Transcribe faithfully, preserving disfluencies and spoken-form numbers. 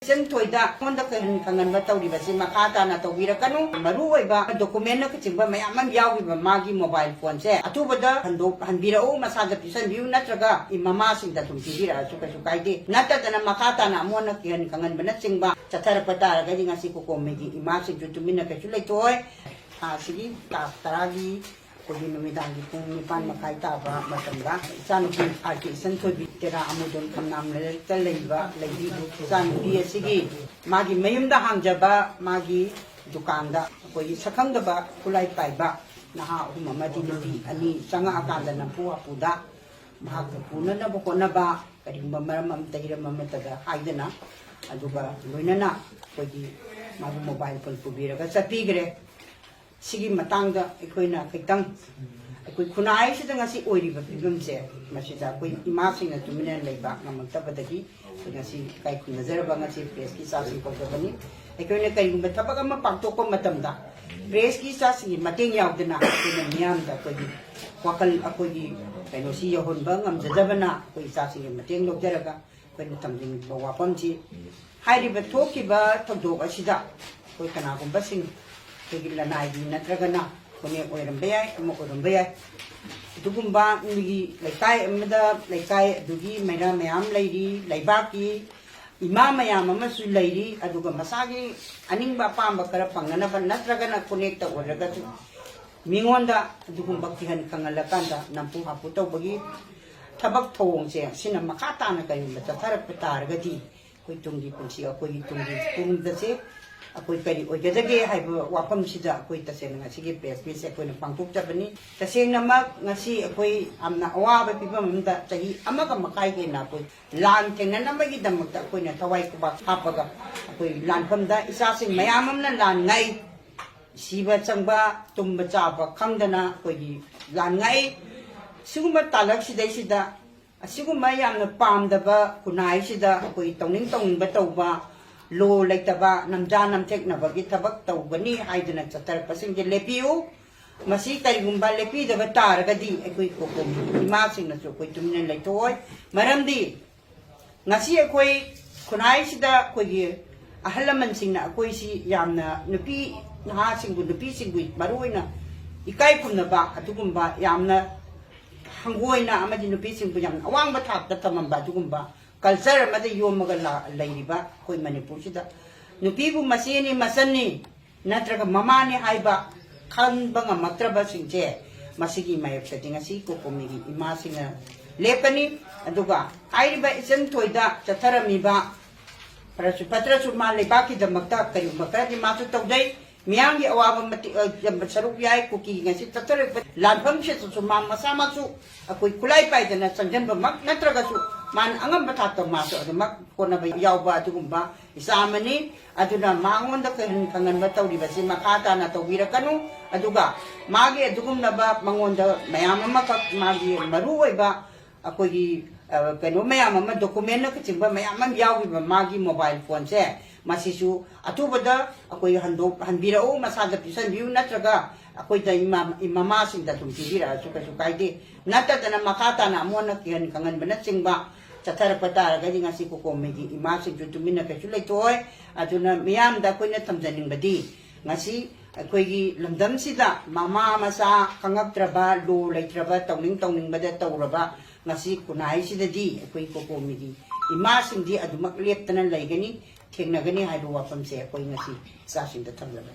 ꯏꯆꯟ ꯊꯣꯏꯗ ꯑꯩꯉꯣꯟꯗ ꯀꯩꯍꯟ ꯈꯪꯍꯟꯕ ꯇꯧꯔꯤꯕꯁꯤ ꯃꯈꯥ ꯇꯥꯅ ꯇꯧꯕꯤꯔꯛꯀꯅꯨ꯫ ꯃꯔꯨ ꯑꯣꯏꯕ documentꯅ ꯆꯤꯡꯕ ꯃꯌꯥꯝ ꯑꯃ ꯌꯥꯎꯔꯤꯕ ꯃꯥꯒꯤ mobile phoneꯁꯦ ꯑꯊꯨꯕꯗ ꯍꯟꯗꯣꯛ-, ꯍꯟꯕꯤꯔꯛꯎ, ꯃꯁꯥꯗ ꯄꯤꯁꯟꯕꯤꯌꯨ, ꯅꯠꯇ꯭ꯔꯒ ꯏ-, ꯃꯃꯥꯁꯤꯡꯗ ꯑꯗꯨꯝ ꯄꯤꯕꯤꯔꯛꯑꯁꯨ ꯀꯩꯁꯨ ꯀꯥꯏꯗꯦ꯫ ꯅꯠꯇꯗꯅ ꯃꯈꯥ ꯇꯥꯅ ꯑꯃꯨꯛ ꯍꯟꯅ ꯀꯤꯍꯟ ꯈꯪꯍꯟꯕꯅꯆꯤꯡꯕ ꯆꯠꯊꯔꯛꯄ ꯇꯥꯔꯒꯗꯤ ꯉꯁꯤ ꯀꯣꯀꯣꯃꯤꯒꯤ ꯏꯃꯥꯁꯤꯡꯁꯨ ꯇꯨꯃꯤꯟꯅ ꯀꯩꯁꯨ ꯂꯩꯊꯣꯛꯑꯣꯏ꯫ ꯊꯥ ꯑꯁꯤꯒꯤ ꯇꯥꯡ ꯇꯔꯥꯒꯤ ꯑꯩꯈꯣꯏꯒꯤ ꯅꯨꯃꯤꯗꯥꯡꯒꯤ ꯄꯨꯡ ꯅꯤꯄꯥꯟ ꯃꯈꯥꯏ ꯇꯥꯕ ꯃꯇꯝꯗ ꯏꯆꯥꯅꯨꯄꯤ ꯑꯥꯔ ꯀꯦ ꯏꯆꯟꯊꯣꯏꯕꯤ ꯇꯦꯔꯥ ꯑꯃꯨꯗꯣꯟ ꯈꯝꯅꯥꯝ ꯂꯩꯔꯛꯇ ꯂꯩꯕ ꯂꯩꯕꯤ ꯏꯆꯥꯅꯨꯄꯤ ꯑꯁꯤꯒꯤ ꯃꯥꯒꯤ ꯃꯌꯨꯝꯗ ꯍꯥꯡꯖꯕ ꯃꯥꯒꯤ ꯗꯨꯀꯥꯟꯗ ꯑꯩꯈꯣꯏꯒꯤ ꯁꯛꯈꯪꯗꯕ ꯈꯨꯠꯂꯥꯏ ꯄꯥꯏꯕ ꯅꯍꯥ ꯑꯍꯨꯝ ꯑꯃꯗꯤ ꯅꯨꯄꯤ ꯑꯅꯤ ꯆꯪꯉꯛꯑꯀꯥꯟꯗ ꯅꯝꯐꯨ ꯍꯥꯐꯨꯗ ꯃꯍꯥꯛꯄꯨ ꯄꯨꯅꯅꯕ ꯍꯣꯠꯅꯕ ꯀꯔꯤꯒꯨꯝꯕ ꯃꯔꯝ ꯑꯃꯇ ꯍꯤꯔꯝ ꯑꯃꯠꯇꯗ ꯍꯥꯏꯗꯅ ꯑꯗꯨꯒ ꯂꯣꯏꯅꯅ ꯑꯩꯈꯣꯏꯒꯤ ꯃꯥꯕꯨ mobile phone ꯄꯨꯕꯤꯔꯒ ꯆꯠꯄꯤꯈ꯭ꯔꯦ꯫ ꯁꯤꯒꯤ ꯃꯇꯥꯡꯗ ꯑꯩꯈꯣꯏꯅ ꯈꯤꯇꯪ ꯑꯩꯈꯣꯏ ꯈꯨꯟꯅꯥꯏꯁꯤꯗ ꯉꯁꯤ ꯑꯣꯏꯔꯤꯕ ꯐꯤꯕꯝꯁꯦ ꯃꯁꯤꯗ ꯑꯩꯈꯣꯏ ꯏꯃꯥꯁꯤꯡꯅ ꯇꯨꯃꯤꯟꯅ ꯂꯩꯕ ꯉꯝꯃꯛꯇꯕꯗꯒꯤ ꯑꯩꯈꯣꯏ ꯉꯁꯤ ꯏꯀꯥꯏ ꯈꯨꯝꯅꯖꯔꯕ ꯉꯁꯤ pressꯀꯤ ꯏꯆꯥꯁꯤꯡ ꯀꯧꯖꯕꯅꯤ꯫ ꯑꯩꯈꯣꯏꯅ ꯀꯔꯤꯒꯨꯝꯕ ꯊꯕꯛ ꯑꯃ ꯄꯥꯡꯊꯣꯛꯄ ꯃꯇꯝꯗ pressꯀꯤ ꯏꯆꯥꯁꯤꯡꯒꯤ ꯃꯇꯦꯡ ꯌꯥꯎꯗꯅ ꯑꯩꯈꯣꯏꯅ ꯃꯤꯌꯥꯝꯗ ꯑꯩꯈꯣꯏꯒꯤ ꯋꯥꯈꯜ ꯑꯩꯈꯣꯏꯒꯤ ꯀꯩꯅꯣꯁꯤ ꯌꯧꯍꯟꯕ ꯉꯝꯖꯗꯕꯅ ꯑꯩꯈꯣꯏ ꯏꯆꯥꯁꯤꯡꯒꯤ ꯃꯇꯦꯡ ꯂꯧꯖꯔꯒ ꯑꯩꯈꯣꯏꯅ ꯊꯝꯖꯅꯤꯡꯕ ꯋꯥꯐꯝꯁꯤ ꯍꯥꯏꯔꯤꯕ ꯊꯣꯛꯈꯤꯕ ꯊꯧꯗꯣꯛ ꯑꯁꯤꯗ ꯑꯩꯈꯣꯏ ꯀꯅꯥꯒꯨꯝꯕꯁꯤꯡ ꯑꯩꯈꯣꯏꯒꯤ ꯂꯅꯥꯏꯒꯤ ꯅꯠꯇ꯭ꯔꯒꯅ ꯈꯨꯟꯅꯦꯛ ꯑꯣꯏꯔꯝꯕ ꯌꯥꯏ, ꯑꯃ ꯑꯣꯏꯔꯝꯕ ꯌꯥꯏ꯫ ꯑꯗꯨꯒꯨꯝꯕ ꯃꯤꯒꯤ ꯂꯩꯀꯥꯏ ꯑꯃꯗ ꯂꯩꯀꯥꯏ ꯑꯗꯨꯒꯤ ꯃꯩꯔꯥ ꯃꯌꯥꯝ ꯂꯩꯔꯤ, ꯂꯩꯕꯥꯛꯀꯤ ꯏꯃꯥ ꯃꯌꯥꯝ ꯑꯃꯁꯨ ꯂꯩꯔꯤ꯫ ꯑꯗꯨꯒ ꯃꯁꯥꯒꯤ ꯑꯅꯤꯡꯕ ꯑꯄꯥꯝꯕ ꯈꯔ ꯐꯪꯅꯅꯕ ꯅꯠꯇ꯭ꯔꯒꯅ ꯈꯨꯟꯅꯦꯛꯇ ꯑꯣꯏꯔꯒꯁꯨ ꯃꯤꯉꯣꯟꯗ ꯑꯗꯨꯒꯨꯝꯕ ꯀꯤꯍꯟ ꯈꯪꯍꯜꯂꯀꯥꯟꯗ ꯅꯝꯐꯨ ꯍꯥꯐꯨ ꯇꯧꯕꯒꯤ ꯊꯕꯛ ꯊꯧꯑꯣꯡꯁꯦ ꯁꯤꯅ ꯃꯈꯥ ꯇꯥꯅ ꯀꯔꯤꯒꯨꯝꯕ ꯆꯠꯊꯔꯛꯄ ꯇꯥꯔꯒꯗꯤ ꯑꯩꯈꯣꯏ ꯇꯨꯡꯒꯤ ꯄꯨꯟꯁꯤ, ꯑꯩꯈꯣꯏꯒꯤ ꯇꯨꯡꯒꯤ ꯇꯨꯡꯗꯁꯦ ꯑꯩꯈꯣꯏ ꯀꯔꯤ ꯑꯣꯏꯒꯗꯒꯦ ꯍꯥꯏꯕ ꯋꯥꯐꯝꯁꯤꯗ ꯑꯩꯈꯣꯏ ꯇꯁꯦꯡꯅ ꯉꯁꯤꯒꯤ press meetꯁꯦ ꯑꯩꯈꯣꯏꯅ ꯄꯥꯡꯊꯣꯛꯆꯕꯅꯤ꯫ ꯇꯁꯦꯡꯅꯃꯛ ꯉꯁꯤ ꯑꯩꯈꯣꯏ ꯌꯥꯝꯅ ꯑꯋꯥꯕ ꯐꯤꯕꯝ ꯑꯃꯗ ꯆꯍꯤ ꯑꯃꯒ ꯃꯈꯥꯏ ꯍꯦꯟꯅ ꯑꯩꯈꯣꯏ ꯂꯥꯟ ꯊꯦꯡꯅꯅꯕꯒꯤꯗꯃꯛꯇ ꯑꯩꯈꯣꯏꯅ ꯊꯋꯥꯏ ꯈꯨꯕꯥꯛ ꯍꯥꯞꯄꯒ ꯑꯩꯈꯣꯏ ꯂꯥꯟꯐꯝꯗ ꯏꯆꯥꯁꯤꯡ ꯃꯌꯥꯝ ꯑꯃꯅ ꯂꯥꯟ ꯉꯥꯏ, ꯁꯤꯕ ꯆꯪꯕ, ꯇꯨꯝꯕ ꯆꯥꯕ ꯈꯪꯗꯅ ꯑꯩꯈꯣꯏꯒꯤ ꯂꯥꯟ ꯉꯥꯏ꯫ ꯁꯤꯒꯨꯝꯕ ꯇꯥꯂꯛꯁꯤꯗꯩꯁꯤꯗ ꯑꯁꯤꯒꯨꯝꯕ ꯌꯥꯝꯅ ꯄꯥꯝꯗꯕ ꯈꯨꯟꯅꯥꯏꯁꯤꯗ ꯑꯩꯈꯣꯏ ꯇꯧꯅꯤꯡ ꯇꯧꯅꯤꯡꯕ ꯇꯧꯕ, law ꯂꯩꯇꯕ, ꯅꯝꯖꯥ ꯅꯝꯊꯦꯛꯅꯕꯒꯤ ꯊꯕꯛ ꯇꯧꯒꯅꯤ ꯍꯥꯏꯗꯅ ꯆꯠꯊꯔꯛꯄꯁꯤꯡꯁꯦ ꯂꯦꯞꯄꯤꯌꯨ꯫ ꯃꯁꯤ ꯀꯔꯤꯒꯨꯝꯕ ꯂꯦꯞꯄꯤꯗꯕ ꯇꯥꯔꯒꯗꯤ ꯑꯩꯈꯣꯏ ꯀꯣꯀꯣꯃꯤ ꯏꯃꯥꯁꯤꯡꯅꯁꯨ ꯑꯩꯈꯣꯏ ꯇꯨꯃꯤꯟꯅ ꯂꯩꯊꯣꯛꯑꯣꯏ꯫ ꯃꯔꯝꯗꯤ ꯉꯁꯤ ꯑꯩꯈꯣꯏ ꯈꯨꯟꯅꯥꯏꯁꯤꯗ ꯑꯩꯈꯣꯏꯒꯤ ꯑꯍꯜ ꯂꯃꯟꯁꯤꯡꯅ ꯑꯩꯈꯣꯏꯁꯤ ꯌꯥꯝꯅ ꯅꯨꯄꯤ ꯅꯍꯥꯁꯤꯡꯕꯨ, ꯅꯨꯄꯤꯁꯤꯡꯕꯨ ꯃꯔꯨ ꯑꯣꯏꯅ ꯏꯀꯥꯏ ꯈꯨꯝꯅꯕ ꯑꯗꯨꯒꯨꯝꯕ ꯌꯥꯝꯅ ꯍꯪꯒꯣꯏꯅ ꯑꯃꯗꯤ ꯅꯨꯄꯤꯁꯤꯡꯕꯨ ꯌꯥꯝꯅ ꯑꯋꯥꯡꯕ ꯊꯥꯛꯇ ꯊꯝꯃꯝꯕ ꯑꯗꯨꯒꯨꯝꯕ culture ꯑꯃꯗ ꯌꯣꯝꯃꯒ ꯂꯥ-, ꯂꯩꯔꯤꯕ ꯑꯩꯈꯣꯏ ꯃꯅꯤꯄꯨꯔꯁꯤꯗ ꯅꯨꯄꯤꯕꯨ ꯃꯆꯦꯅꯤ, ꯃꯆꯟꯅꯤ, ꯅꯠꯇ꯭ꯔꯒ ꯃꯃꯥꯅꯤ ꯍꯥꯏꯕ ꯈꯟꯕ ꯉꯝꯃꯛꯇ꯭ꯔꯕꯁꯤꯡꯁꯦ ꯃꯁꯤꯒꯤ ꯃꯥꯌꯣꯛꯇꯗꯤ ꯉꯁꯤ ꯀꯣꯀꯣꯃꯤꯒꯤ ꯏꯃꯥꯁꯤꯡꯅ ꯂꯦꯞꯀꯅꯤ꯫ ꯑꯗꯨꯒ ꯍꯥꯏꯔꯤꯕ ꯏꯆꯟ ꯊꯣꯏꯗ ꯆꯠꯊꯔꯝꯃꯤꯕ ꯐꯔꯁꯨ ꯐꯠꯇ꯭ꯔꯁꯨ ꯃꯥ ꯂꯩꯕꯥꯛꯀꯤꯗꯃꯛꯇ ꯀꯔꯤꯒꯨꯝꯕ ꯈꯔꯗꯤ ꯃꯥꯁꯨ ꯇꯧꯖꯩ꯫ ꯃꯤꯌꯥꯝꯒꯤ ꯑꯋꯥꯕ ꯃꯇꯤꯛ, ꯑ, ꯌꯥꯝꯕ ꯁꯔꯨꯛ ꯌꯥꯏ꯫ ꯀꯨꯀꯤ ꯉꯁꯤ ꯆꯠꯊꯔꯛꯄ ꯂꯥꯟꯐꯝꯁꯤꯗꯁꯨ ꯃꯥ ꯃꯁꯥꯃꯛꯁꯨ ꯑꯩꯈꯣꯏ ꯈꯨꯠꯂꯥꯏ ꯄꯥꯏꯗꯅ ꯆꯪꯁꯤꯟꯕꯃꯛ ꯅꯠꯇ꯭ꯔꯒꯁꯨ ꯃꯥꯅ ꯑꯉꯝꯕ ꯊꯥꯛꯇ ꯃꯥꯁꯨ ꯑꯗꯨꯃꯛ ꯍꯣꯠꯅꯕ ꯌꯥꯎꯕ ꯑꯗꯨꯒꯨꯝꯕ ꯏꯆꯥ ꯑꯃꯅꯤ꯫ ꯑꯗꯨꯅ ꯃꯉꯣꯟꯗ ꯀꯤꯍꯟ ꯈꯪꯍꯟꯕ ꯇꯧꯔꯤꯕꯁꯤ ꯃꯈꯥ ꯇꯥꯅ ꯇꯧꯕꯤꯔꯛꯀꯅꯨ꯫ ꯑꯗꯨꯒ ꯃꯥꯒꯤ ꯑꯗꯨꯒꯨꯝꯂꯕ ꯃꯉꯣꯟꯗ ꯃꯌꯥꯝ ꯑꯃꯈꯛ ꯃꯥꯒꯤ ꯃꯔꯨ ꯑꯣꯏꯕ ꯑꯩꯈꯣꯏꯒꯤ, ꯑ, ꯀꯩꯅꯣ ꯃꯌꯥꯝ ꯑꯃ, documentꯅ ꯆꯤꯡꯕ ꯃꯌꯥꯝ ꯑꯃ ꯌꯥꯎꯔꯤꯕ ꯃꯥꯒꯤ mobile phoneꯁꯦ, ꯃꯁꯤꯁꯨ ꯑꯊꯨꯕꯗ ꯑꯩꯈꯣꯏ ꯍꯟꯗꯣꯛ-, ꯍꯟꯕꯤꯔꯛꯎ, ꯃꯁꯥꯗ ꯄꯤꯁꯟꯕꯤꯌꯨ, ꯅꯠꯇ꯭ꯔꯒ ꯑꯩꯈꯣꯏꯗ ꯏꯃꯥ-, ꯃꯃꯥꯁꯤꯡꯗ ꯑꯗꯨꯝ ꯄꯤꯕꯤꯔꯛꯑꯁꯨ ꯀꯩꯁꯨ ꯀꯥꯏꯗꯦ꯫ ꯅꯠꯇꯗꯅ ꯃꯈꯥ ꯇꯥꯅ ꯑꯃꯨꯛ ꯍꯟꯅ ꯀꯤꯍꯟ ꯈꯪꯍꯟꯕꯅꯆꯤꯡꯕ ꯆꯠꯊꯔꯛꯄ ꯇꯥꯔꯒꯗꯤ ꯉꯁꯤ ꯀꯣꯀꯣꯃꯤꯒꯤ ꯏꯃꯥꯁꯤꯡꯁꯨ ꯇꯨꯃꯤꯟꯅ ꯀꯩꯁꯨ ꯂꯩꯊꯣꯛꯑꯣꯏ꯫ ꯑꯗꯨꯅ ꯃꯤꯌꯥꯝꯗ ꯑꯩꯈꯣꯏꯅ ꯊꯝꯖꯅꯤꯡꯕꯗꯤ ꯉꯁꯤ ꯑꯩꯈꯣꯏꯒꯤ ꯂꯝꯗꯝꯁꯤꯗ ꯃꯃꯥ ꯃꯆꯥ ꯈꯪꯉꯛꯇ꯭ꯔꯕ, ꯂꯣ ꯂꯩꯇ꯭ꯔꯕ, ꯇꯧꯅꯤꯡ ꯇꯧꯅꯤꯡꯕꯗ ꯇꯧꯔꯕ ꯉꯁꯤ ꯈꯨꯟꯅꯥꯏꯁꯤꯗꯗꯤ ꯑꯩꯈꯣꯏ ꯀꯣꯀꯣꯃꯤꯒꯤ ꯏꯃꯥꯁꯤꯡꯗꯤ ꯑꯗꯨꯃꯛ ꯂꯦꯞꯇꯅ ꯂꯩꯒꯅꯤ, ꯊꯦꯡꯅꯒꯅꯤ ꯍꯥꯏꯕ ꯋꯥꯐꯝꯁꯦ ꯑꯩꯈꯣꯏ ꯉꯁꯤ ꯏꯆꯥꯁꯤꯡꯗ ꯊꯝꯖꯕꯅꯤ꯫